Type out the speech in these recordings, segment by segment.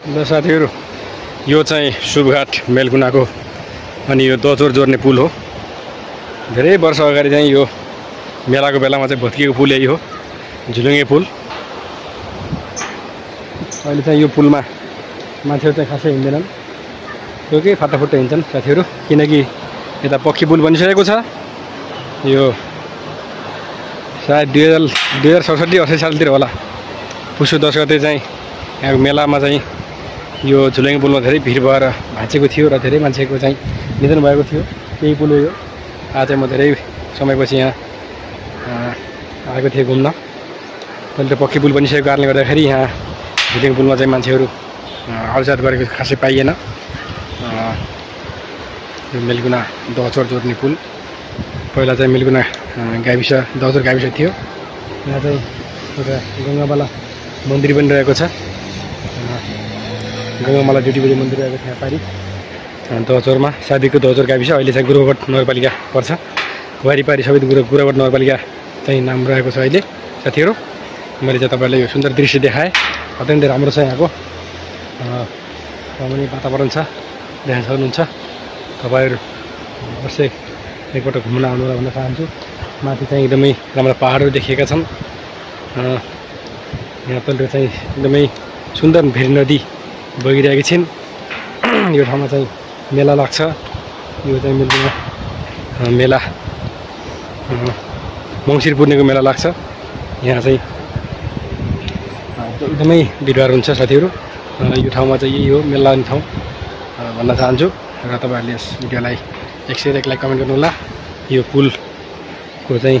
ल साथीहरु यो चाहिँ सुबघाट मेलकुनाको अनि यो दचोर जोड्ने पुल हो। धेरै वर्ष अगाडि चाहिँ यो मेलाको बेलामा चाहिँ भत्किएको पुल यही हो, झुलुङ्गे पुल। अहिले चाहिँ यो पुलमा मान्छेहरु चाहिँ खासै हिँड्दैनन्, यो के फाटाफुट्टा हिँड्छन् साथीहरु, किनकि यता पक्की पुल बनिसकेको छ। यो सायद 2067-68 सालतिर होला, पुसो 10 गते चाहिँ यहाँ मेलामा चाहिँ यो झुलुङ्गे पुलमा धेरै भिड भएर भाँचेको थियो र धेरै मान्छेको चाहिँ निधन भएको थियो। त्यही पुल हो यो। आज चाहिँ म धेरै समयपछि यहाँ आएको थिएँ घुम्न। पहिले त पक्की पुल बनिसकेको कारणले गर्दाखेरि यहाँ झुलुङ्गे पुलमा चाहिँ मान्छेहरू आउजात गरेको खासै पाइएन। यो मेलकुना दचोर जोड्ने पुल, पहिला चाहिँ मेलकुना गाविस दचोर गाविस थियो। यहाँ चाहिँ एउटा गङ्गामाला मन्दिर बनिरहेको छ। गङ्गामाला ड्युटीबडी मन्दिर रहेको छ यहाँ पारि दचोरमा, सादिकको दचोर गाविस। अहिले चाहिँ गुरुबट नगरपालिका पर्छ। वारिपारि सबै गुरुबट नगरपालिका चाहिँ नाम रहेको छ अहिले साथीहरू। मैले चाहिँ तपाईँलाई यो सुन्दर दृश्य देखाएँ, अत्यन्तै राम्रो छ यहाँको रमणीय वातावरण छ, देख्न सक्नुहुन्छ। तपाईँहरू अवश्य एकपल्ट घुम्न आउनु भन्न चाहन्छु। माथि चाहिँ एकदमै राम्रो पहाडहरू देखिएका छन्। यहाँ तल चाहिँ एकदमै सुन्दर भेरी नदी बगिरहेकी छिन्। यो ठाउँमा चाहिँ मेला लाग्छ। यो चाहिँ मेलकुना मेला मङ्सिर पूर्णिमाको मेला लाग्छ। यहाँ चाहिँ एकदमै भिडभाड हुन्छ साथीहरू। यो ठाउँमा चाहिँ यही हो मेला लाग्ने ठाउँ भन्न चाहन्छु। र तपाईँहरूले यस भिडियोलाई 101 लाइक कमेन्ट गर्नुहोला। यो पुलको चाहिँ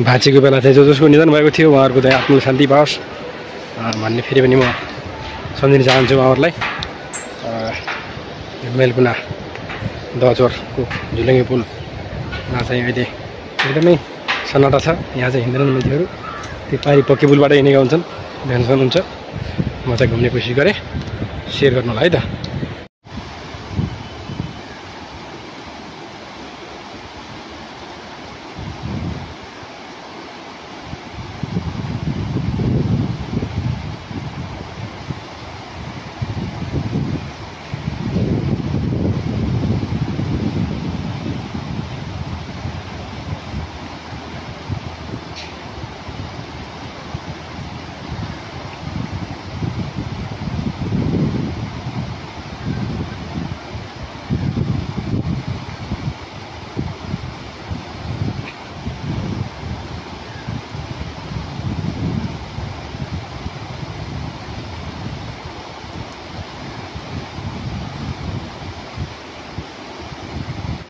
भाँचेको बेला चाहिँ जसको निधन भएको थियो उहाँहरूको चाहिँ आत्मालाई शान्ति पाओस् भन्ने फेरि पनि म सम्झिन चाहन्छु उहाँहरूलाई। मेलकुना दचोरको झुलुङ्गे पुलमा चाहिँ अहिले एकदमै सन्नाटा छ। यहाँ चाहिँ हिँड्दैनन् मान्छेहरू, त्यो पारि पक्की पुलबाट हिँडेका हुन्छन्, ध्यान सक्नुहुन्छ। म चाहिँ घुम्ने कोसिस गरेँ, सेयर गर्नु होला है त।